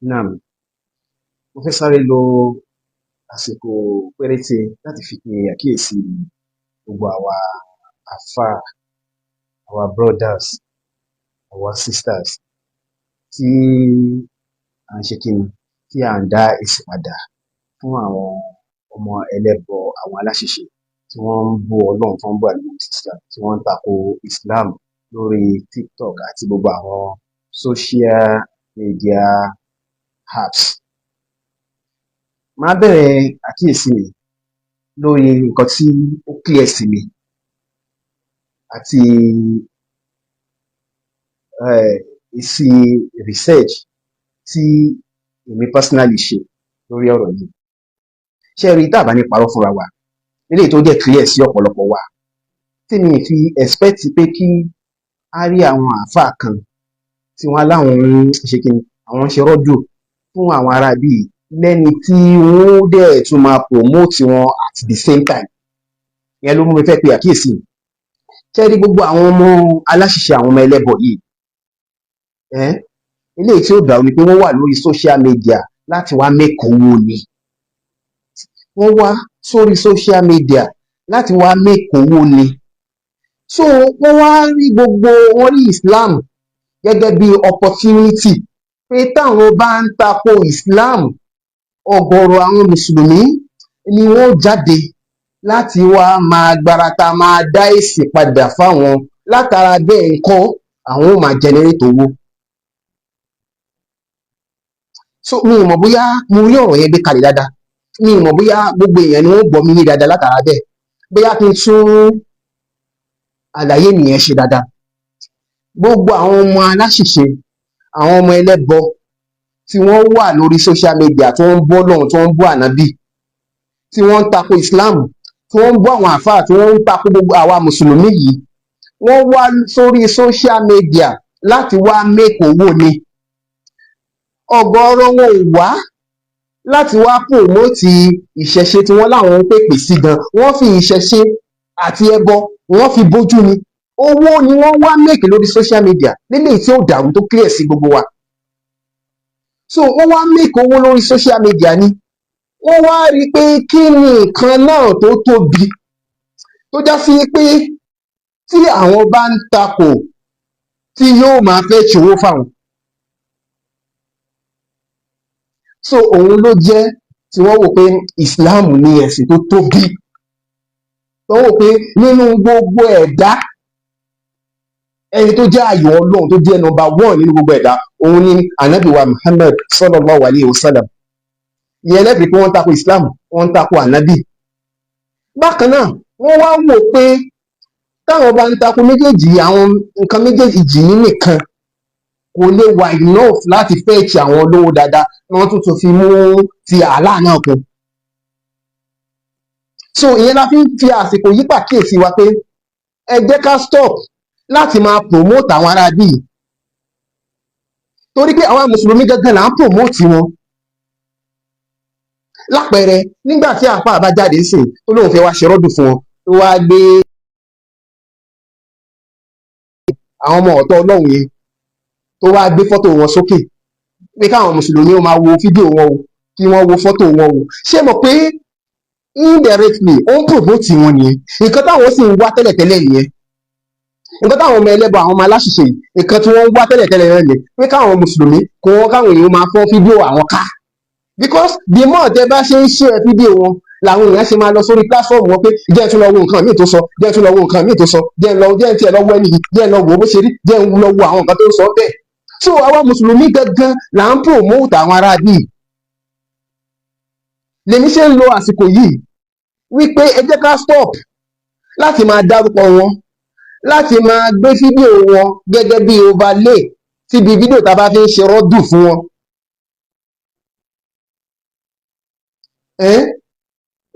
Naam, mo fẹ́ sáré lo àsìkò péréte láti fi pe àkíyèsí gbogbo àwa àfáà, àwa brothers, àwa sisters tí à ń ṣe kíni, tí à ń dá èsì padà fún àwọn ọmọ ẹlẹ́bọ, àwọn aláṣìṣe tí wọ́n ń bú Ọlọ́run, tí wọ́n ń bú Ànábì Islam, tí wọ́n ń tako Islam lórí TikTok àti gbogbo àwọn social media apps. Màá bẹ̀rẹ̀ àkíyèsí mi lórí nǹkan tí ó clear sí mi àti èsì research tí èmi personally ṣe lórí ọ̀rọ̀ yìí. Ṣé ẹ rí, tá a bá ní parọ́ fúnra wa, eléyìí tó jẹ́ clear sí ọ̀pọ̀lọpọ̀ wa, tí mi fi expect pé kí á rí àwọn àáfàá kan tí wọ́n láwọn ń ṣe kíni, àwọn ń ṣe rọ́dù fún àwọn ará bíi lẹ́ni tí wọ́n ó dẹ̀ tún máa promote wọn at the same time. Ìyẹn ló mú mi fẹ́ pe àkíyèsí. Ṣé ẹ rí gbogbo àwọn ọmọ aláṣìṣe, àwọn ọmọ ẹlẹ́bọ yìí, eléyìí tí ó dàrú ni pé wọ́n wà lórí social media láti wá make owó ni. Wọ́n wá sórí social media láti wá make owó ni. So wọ́n wá rí gbogbo, wọ́n rí Islam gẹ́gẹ́ bí opportunity pé táwọn bá ń tako Islam, ọ̀gọ̀rọ̀ àwọn mùsùlùmí ni wọ́n jáde láti wá máa gbarata máa dá èsì padà fáwọn. Látara bẹ́ẹ̀ ńkọ́, àwọn ó máa generate owó. So mi ò mọ̀ bóyá mo rí ọ̀rọ̀ yẹn gbé kalẹ̀ dáadáa. Mi ò mọ̀ bóyá gbogbo èèyàn ni wọ́n gbọ́ mi yé dáadáa. Látara bẹ́ẹ̀, bóyá kí n tún àlàyé mi yẹn ṣe dáadáa. Gbogbo àwọn ọmọ aláṣìṣe, àwọn ọmọ ẹlẹ́bọ tí wọ́n wà lórí social media, tí wọ́n ń bú Ọlọ́run, tí wọ́n ń bú Ànábì, tí wọ́n ń tako Islam, tí wọ́n ń bú àwọn àfáà, tí wọ́n ń tako gbogbo àwa mùsùlùmí yìí, wọ́n wá sórí social media láti wá make owó ni. Ọ̀gọ̀ọ̀rọ̀ wọn ò wá láti wá promote ìṣẹ̀ṣe tí wọ́n láwọn ń pèpè sí gan. Wọ́n fi ìṣẹ̀ṣe àti ẹbọ, wọ́n fi bójú ni. Owó ni wọ́n wá make lórí social media, léléyìí tí ó dàrú, tó clear sí gbogbo wa. So wọ́n wá make owó lórí social media ni. Wọ́n wá rí i pé kí ni nǹkan náà tó tóbi tó já sí pé tí àwọn bá ń takò tí yóò máa fẹ́ ṣòwò fáwọn. So òun ló jẹ́ tí wọ́n wò pé Islam ní ẹ̀sìn tó tóbi, tó wò pé nínú gbogbo ẹ̀dá, ẹni tó jẹ́ àyò Ọlọ́run, tó jẹ́ number one nínú gbogbo ẹ̀dá, òun ni Ànábì wa Muhammad sallallahu alayhi wa sallam. Ìyẹn lẹ́fìí pé wọ́n ń tako Islam, wọ́n ń tako Ànábì. Bákan náà, wọ́n wá wò pé táwọn bá ń tako méjèèjì, àwọn nǹkan méjèèjì yìí nìkan kò lè wà enough láti fetch àwọn olówó dáadáa. Wọ́n tún tún fi mú ti Allah náà kún. So ìyẹn la fi ń fi àsìkò yí pàkíyèsí wa pé ẹ jẹ́ ká stop láti máa promote àwọn ará bíi, torí pé àwọn mùsùlùmí gangan là ń promote wọn. Lápẹẹrẹ, nígbà tí àáfàá bá jáde sìn tó lóun fẹ́ wá ṣe rọ́dù fún wọn, tó wá gbé àwọn ọmọ ọ̀tọ̀ Ọlọ́run yẹn, tó wá gbé fọ́tò wọn sókè pé káwọn mùsùlùmí ó máa wo fídíò wọn o, kí wọ́n wo fọ́tò wọn o, ṣé mọ̀ pé indirectly ó ń promote wọn nìyẹn? Nǹkan táwọn sì ń wá tẹ́lẹ̀tẹ́lẹ̀ nìyẹn. Nǹkan táwọn ọmọ ẹlẹ́bọ, àwọn ọmọ aláṣìṣe yìí, nǹkan tí wọ́n ń wá tẹ́lẹ̀tẹ́lẹ̀ náà nìyẹn, pé káwọn mùsùlùmí kó wọn, káwọn èèyàn máa fọ́n fídíò àwọn ká, because the more tẹ bá ṣe ń share fídíò wọn, làwọn èèyàn ṣe máa lọ sórí platform wọn pé jẹ́ ẹ tún lọ wo nǹkan míì tó sọ, jẹ́ ẹ tún lọ wo nǹkan míì tó sọ, jẹ́ ẹ lọ, jẹ́ ẹ tiẹ̀ lọ wo ẹni yìí, jẹ́ ẹ lọ wo bó ṣe rí, jẹ́ ẹ lọ wo àwọn nǹkan tó ń sọ bẹ́ẹ̀. So àwa mùsùlùmí gangan là ń promote àwọn ará bíi. Lèmi ṣe ń lo àsìkò yìí wípé ẹ jẹ́ ká stop láti máa dárúkọ wọn, láti máa gbé fídíò wọn gẹ́gẹ́ bí overlay síbi fídíò tá a bá fi ń ṣe rọ́dù fún wọn.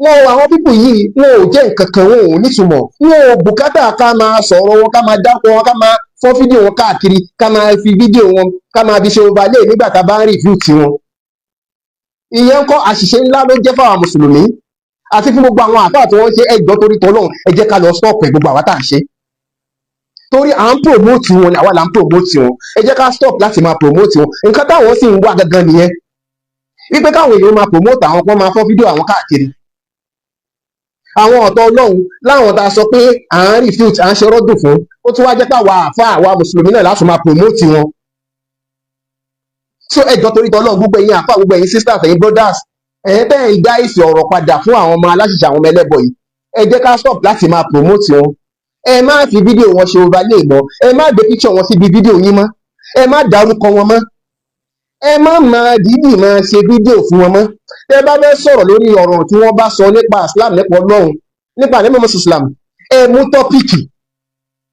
Wọn ò, àwọn people yìí, wọn ò jẹ́ nǹkan kan, wọn ò nítumọ̀, wọn ò bùkátà ká máa sọ̀rọ̀ wọn, ká máa dárúkọ wọn, ká máa fọ́n fídíò wọn káàkiri, ká máa fi fídíò wọn, ká máa fi ṣe overlay nígbà tá a bá ń review tiwọn. Ìyẹn ń kọ́ àṣìṣe ńlá ló jẹ́ fáwọn mùsùlùmí àti fún gbogbo àwọn àfáà tí wọ́n ń ṣe. Ẹgbọ́, torí tọ́lọ́run, ẹ jẹ́ ká lọ stop ẹ̀, gbogbo àwa tá à ń ṣe. Torí à ń promote wọn ni, àwa là ń promote wọn. Ẹ jẹ́ ká stop láti máa promote wọn. Nǹkan táwọn sì ń wá gangan nìyẹn, wípé káwọn èèyàn máa promote àwọn kan, máa fọ́ fídíò àwọn káàkiri, àwọn ọ̀tọ̀ Ọlọ́run láwọn tá a sọ pé à ń refute, à ń ṣe rọ́dùn fún. Ó tún wá jẹ́ pé àwa àfa, àwa mùsùlùmí náà láti máa promote wọn. So ẹ jọ̀ọ́, torí tọ́lọ́run, gbogbo ẹ̀yin àfa, gbogbo ẹ̀yin sisters, ẹ̀yin brothers, ẹ̀yin tẹ́ ń dá èsì ọ̀rọ̀ padà fún àwọn ọmọ aláṣìṣe, àwọn ọmọ ẹlẹ́bọ yìí, ẹ jẹ́ ká stop láti máa promote wọn. Ẹ má fi fídíò wọn ṣe overlay mọ́. Ẹ má gbé picture wọn síbi fídíò yín mọ́. Ẹ má dárúkọ wọn mọ́. Ẹ má máa dídì máa ṣe fídíò fún wọn mọ́. Tẹ́ bá fẹ́ sọ̀rọ̀ lórí ọ̀rọ̀ tí wọ́n bá sọ nípa Islam, nípa Ọlọ́run, nípa àlẹ́ mọ́mọ́ Islam, ẹ mú topic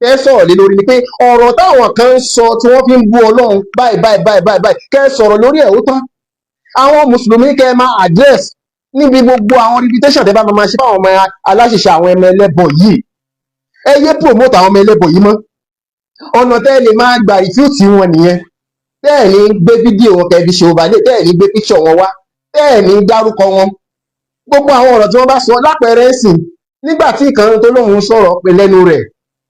tẹ́ sọ̀rọ̀ lé lórí, ni pé ọ̀rọ̀ táwọn kan ń sọ tí wọ́n fi ń bú Ọlọ́run báyìí báyìí báyìí báyìí báyìí, kẹ́ ẹ sọ̀rọ̀ lórí ẹ̀, ó tán. Àwọn mùsùlùmí kẹ́ ẹ máa address níbi gbogbo àwọn invitation tẹ́ bá máa ṣe fáwọn ọmọ aláṣìṣe, àwọn ọmọ ẹlẹ́bọ yìí. Ẹ yé promote àwọn ọmọ ẹlẹ́bọ yìí mọ́. Ọ̀nà tẹ́ ẹ lè máa gbà refute wọn nìyẹn. Tẹ́ ẹ̀ ní gbé fídíò wọn kẹ́ fi ṣe overlay, tẹ́ ẹ̀ ní gbé picture wọn wá, tẹ́ ẹ̀ ní dárúkọ wọn, gbogbo àwọn ọ̀rọ̀ tí wọ́n bá sọ. Lápẹẹrẹ ẹ̀sìn, nígbà tí ìkan tó lóun sọ̀rọ̀ pé lẹ́nu rẹ̀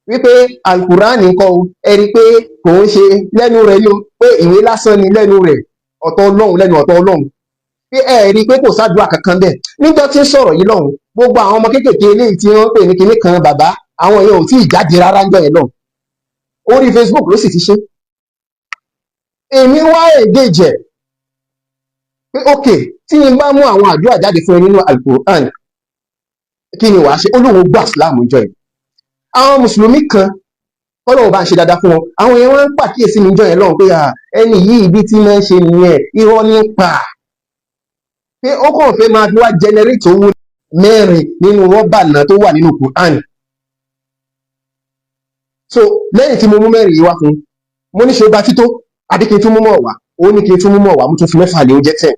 wípé Alukurani kọ́ o, ẹ rí i pé kò ń ṣe lẹ́nu rẹ̀ ni o, pé ìwé lásán ni lẹ́nu rẹ̀, ọ̀tọ̀ Ọlọ́run, lẹ́nu ọ̀tọ̀ Ọlọ́run, pé ẹ rí i pé kò sádùá kankan bẹ́ẹ̀. Níjọ́ tí ń sọ̀rọ̀ yìí lọ́hùn, gbogbo àwọn ọmọ kéékèèké eléyìí tí wọ́n ń pè ní kinní kan bàbá, àwọn yẹn ò tí ì jáde rárá ń jọ yẹn lọ́hùn. Orí Facebook ló sì ti ṣe. Èmi wá engage ẹ̀ pé ok, tí n bá mú àwọn àdúrà jáde fún ẹ nínú Alukur'an, kí ni wàá ṣe? Ó lóun gbà Islam jọ yẹn. Àwọn mùsùlùmí kan, kọ́lọ́wọ́ bá ń ṣe dáadáa fún wọn, àwọn yẹn wọ́n ń pàkíyèsí mi jọ yẹn lọ́hùn pé ẹni yìí, ibi tí máa ń ṣe nìyẹn, irọ́ ní pa, pé ó kàn fẹ́ máa fi wá generate owó. Mẹ́rin nínú rọ́bà náà tó wà nínú Quran. So lẹ́yìn tí mo mú mẹ́rin yìí wá fún un, mo ní ṣe ó gba tító àbí kí n tún mú mọ̀ wá? Ó ní kí n tún mú mọ̀ wá. Mo tún fi 6 lé, ó jẹ́ 10.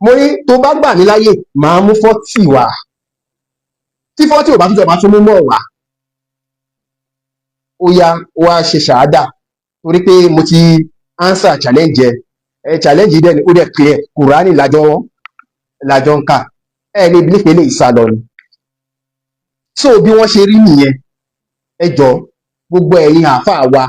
Mo ní tó bá gbà mí láyè, màá mú 40 wá. Tí 40 ò bá tún jọ, máa tún mú mọ̀ wá. Ó yá, ó wá ṣe ṣàádà torí pé mo ti answer challenge ẹ. Challenge yìí dẹ̀ ni ó dẹ̀ clear. Kùránì lájọ ń kà. Ẹ lè bí pé lè sá lọ ni. So bí wọ́n ṣe rí nìyẹn. Ẹ jọ, gbogbo ẹ̀yin àáfàá wa,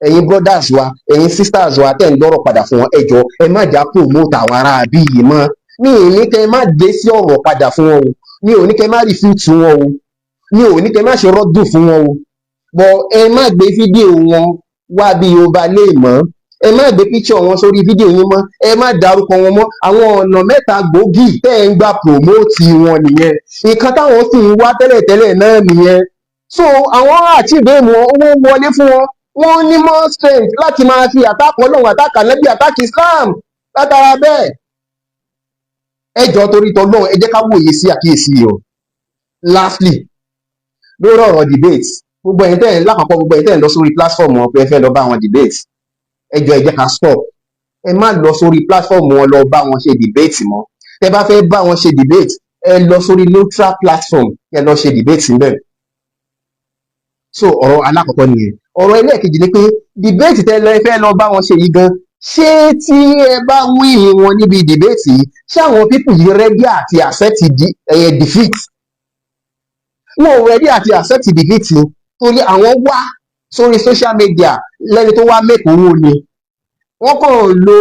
ẹ̀yin brothers wa, ẹ̀yin sisters wa tẹ̀ ń gbọ́rọ̀ padà fún wọn, ẹ jọ, ẹ má jà promote àwọn ará bí yìí mọ́. Mi ò ní kẹ́ ẹ má dé sí ọ̀rọ̀ padà fún wọn o, mi ò ní kẹ́ ẹ má refute wọn o, mi ò ní kẹ́ ẹ má ṣe rọ́dùn fún wọn o, but ẹ má gbé fídíò wọn wá bí overlay mọ́. Ẹ má gbé picture wọn sórí fídíò yín mọ́. Ẹ má dárúkọ wọn mọ́. Àwọn ọ̀nà mẹ́ta gbòógì tẹ́ ẹ ń gbà promote wọn nìyẹn. Nǹkan táwọn sì ń wá tẹ́lẹ̀tẹ́lẹ̀ náà nìyẹn. So àwọn achieve aim wọn, owó wọlé fún wọn, wọ́n ní more strength láti máa fi attack Ọlọ́run, attack Ànábì, attack Islam látara bẹ́ẹ̀. Ẹ jọ̀ọ́, torí tọlọ́run, ẹ jẹ́ ká wòye sí àkíyèsí yìí o. Lastly, lórí ọ̀rọ̀ debate, gbogbo ẹ̀yin tẹ́ ẹ̀ lápapọ̀, gbogbo ẹ̀yin tẹ́ ẹ̀ lọ sórí platform wọn pé ẹ fẹ́ lọ bá wọn debate, ẹ jọ̀ọ́, ẹ jẹ́ ká stop. Ẹ má lọ sórí platform wọn lọ bá wọn ṣe debate mọ́. Tẹ́ bá fẹ́ bá wọn ṣe debate, ẹ lọ sórí neutral platform, kẹ́ lọ ṣe debate níbẹ̀. So ọ̀rọ̀ alákọ̀ọ́kọ́ nìyẹn. Ọ̀rọ̀ ẹlẹ́ẹ̀kejì ni pé debate tẹ́ lọ fẹ́ lọ bá wọn ṣe yìí gan, ṣé tí ẹ bá win wọn níbi debate yìí, ṣé àwọn people yìí ready àti accept defeat? Wọn ò ready àti accept defeat ni, torí àwọn wá sórí social media lẹ́ni tó wá make owó ni. Wọ́n kàn lo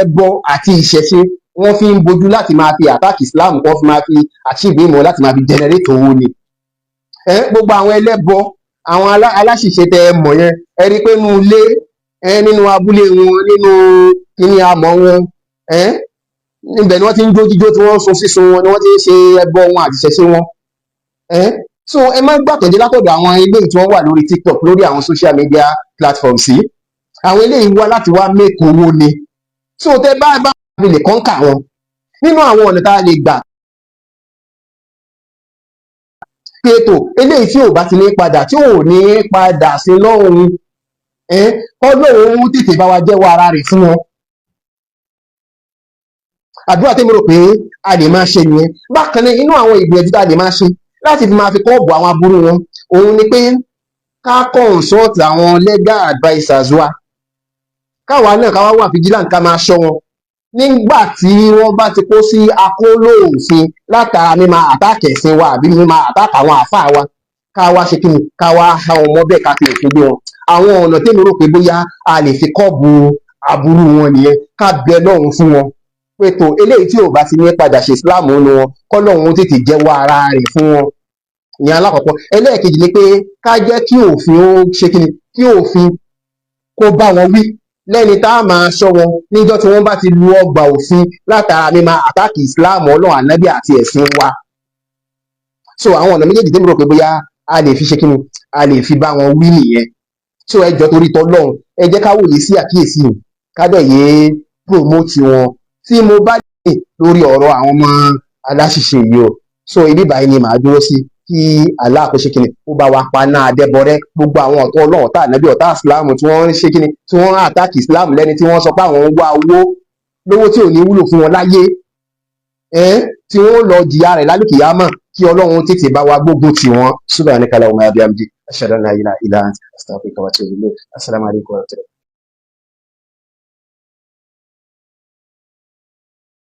ẹbọ àti ìṣẹ̀ṣe, wọ́n fi ń bojú láti máa fi attack Islam, kó fi máa fi achieve ìmọ̀, láti máa fi generate owó ni. Ẹ gbogbo àwọn ẹlẹ́bọ, àwọn aláṣìṣe tẹ ẹ mọ̀ yẹn, ẹ rí i pé nínú ilé ẹ, nínú abúlé wọn, nínú kíní amọ̀ wọn, ẹ níbẹ̀ ni wọ́n ti ń jó jíjó tí wọ́n ń sun sísun wọn, ni wọ́n ti ń ṣe ẹbọ wọn àti ìṣẹ̀ṣe wọn. Ẹ so ẹ má gbàtọ̀jẹ́ látọ̀dọ̀ àwọn eléyìí tí wọ́n wà lórí TikTok, lórí àwọn social media platforms yìí. Àwọn eléyìí wá láti wá make owó ni. So tẹ bá fi lè conquer wọn, nínú àwọn ọ̀nà tá a lè gbà pé ètò eléyìí tí ò bá ti ní padà, tí ò ní padà sí lọ́hùn ẹ, kọ́lọ́hún tètè bá wa jẹ́wọ́ ara rẹ̀ fún wọn. Àdúrà tí mo rò pé a lè máa ṣe nìyẹn. Bákan náà, inú àwọn ìgbìyànjú tá a lè máa ṣe láti fi máa fi curb àwọn aburú wọn, òun ni pé ká consult àwọn legal advisers wa, káwa náà káwa wà vigilant, ká máa ṣọ́ wọn nígbà tí wọ́n bá ti kó sí akóló òfin látara mímáa attack ẹ̀sìn wa àbí mímáa attack àwọn àáfàá wa. Ká wá ṣe kíni? Ká wá ha wọn mọ́ bẹ́ẹ̀, ká fi òfin gbé wọn. Àwọn ọ̀nà tèmi rò pé bóyá a lè fi curb aburú wọn nìyẹn. Ká bẹ lọ́hùn fún wọn pé tó eléyìí tí ò bá ti ní padà ṣe Islam nínú wọn, kọ́lọ́hún tètè jẹ́wọ́ ara rẹ̀ fún wọn. Ìyẹn alákọ̀ọ́kọ́. Ẹlẹ́ẹ̀kejì ni pé ká jẹ́ kí òfin ó ṣe kíni, kí òfin kó bá wọn wí lẹ́ni tá a máa ṣọ́ wọn níjọ́ tí wọ́n bá ti lu ọgbà òfin látara mímáa attack Islam, Ọlọ́run, Ànábì àti ẹ̀sìn wa. So àwọn ọ̀nà méjèèjì tẹ́mi rò pé bóyá a lè fi ṣe kíni, a lè fi bá wọn wí nìyẹn. So ẹ jọ̀ọ́, torí tọlọ́run, ẹ jẹ́ ká wòye sí àkíyèsí yìí, ká dẹ̀ yé promote wọn. Tí mo bá lè lórí ọ̀rọ̀ àwọn ọmọ aláṣìṣe yìí o, so ibi báyìí ni màá dúró sí. Kí Allah kó ṣe kíni, ó bá wa pa náà adẹ́bọrẹ́ gbogbo àwọn ọ̀tá Ọlọ́run, ọ̀tá Ànábì, ọ̀tá Islam tí wọ́n ń ṣe kíni, tí wọ́n ń attack Islam lẹ́ni tí wọ́n sọ pé àwọn ń wá owó lówó tí ò ní wúlò fún wọn láyé ẹ́n, tí wọ́n lọ jìyà rẹ̀ lálùkìyámà, kí Ọlọ́run tètè bá wa gbógun tì wọ́n. Subhanaka Allahumma wa bihamdik, ashhadu an la ilaha illa anta, astaghfiruka wa atubu ilayk. Assalamu alaikum wa rahmatullahi.